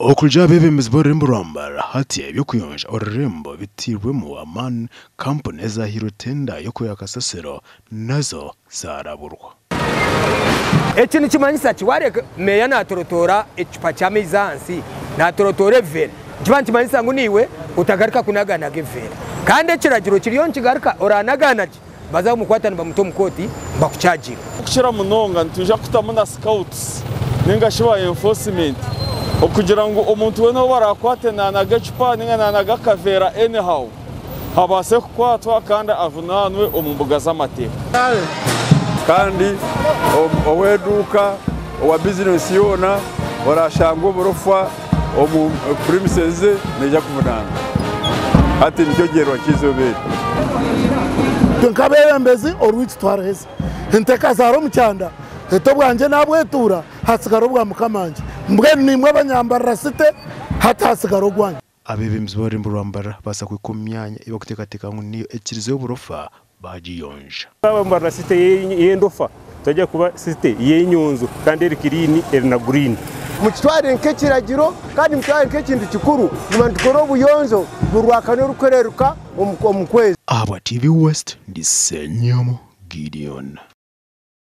Okurugiirira aha beebembezi b'orurembo rwa Mbarara, hati eby'okuyonja orurembo biteirwemu amaani, kampuni ezahairwe tenda y'okwiha kasasiro nazo zaaraburwa. Eki nikimanyisa ki? Waareeba meeya naatorotoora ekicupa ky'amaizi ahansi, naatorotoora ebiveera, nikiba nikimanyisa ngu naiwe otagaruka kunaganaga ebiveera. Kandi ekiragiro kiriyo nikigaruka, oraanaganagye baza kumukwata nibamuta omu kooti bakucaaginga. Okukira munonga nitwija kutamu na scouts ninga shi ba enforcement okugira ngu omuntu weena ou baraakwate naanaga ecupa ninga naanaga akaveera anyhow abaase kukwatwa kandi ajunaanwe omu mbuga z'amateeka. Kandi ow'eduuka, owa bizinesi yoona oraashangwe oburofa omu premises ze naija kuvunaanwa. Hati nikyo gyerwa ky'eizooba eri. Itwe nk'abeebembezi orwigi twaruheza, ente ekazaara omu kyanda, eti obwangye naabwetuura, hatsigara obwa mukamangye. Mbwenu naimwe abanyambarira site, hati hatsigara ogwanyu. Abeebembezi b'orurembo rwa Mbarara baaza kuhika omu myanya ei barikuteekateeka ngu niyo ekirizeyo oburofa baagiyonja. Twaba Mbarara City y'endofa, twaija kuba city y'enyonjo kandi eri kiriini eri na guriini. Mukitware nk'ekiragiro kandi mukitware nk'ekintu kikuru kuguma nitukora obuyonjo buri Rwakana orikuhereruka omu kwezi. Ahabwa TV West, ndi Ssenyomo Gideon.